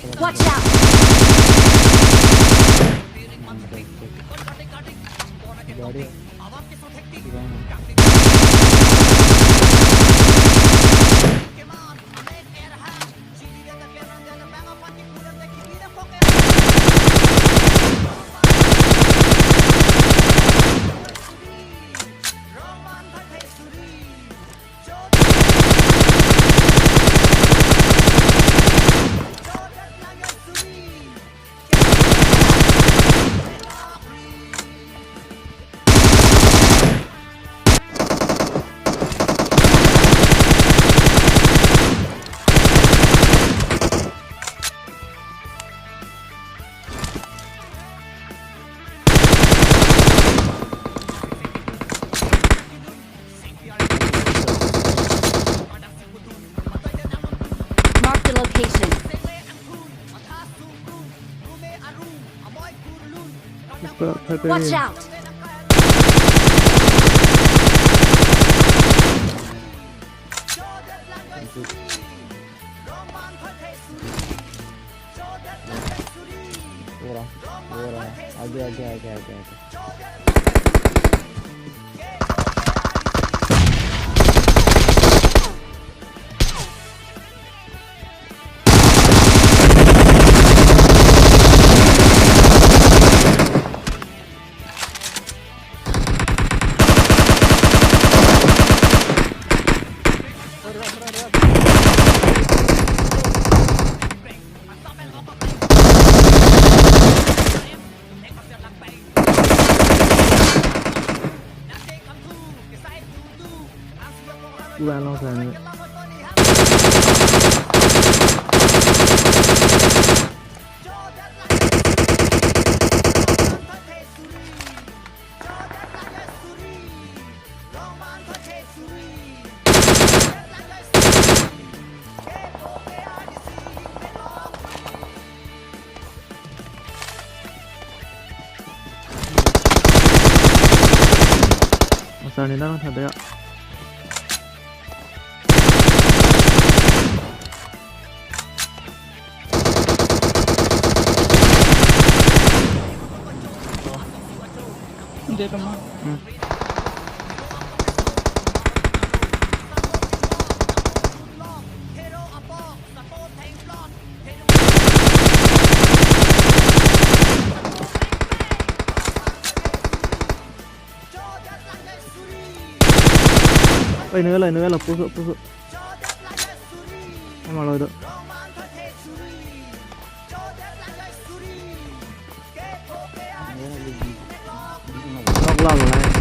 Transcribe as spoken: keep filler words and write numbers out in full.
Watch out! Mark the location. Watch out! Ora, ora. Age, age, age, age, age. Udah long sana. Masar ni na thada ya. Dei pama. Hmm. Oi, nui lo, nui lo, puso, puso. Ama lo do. Nok lam lai.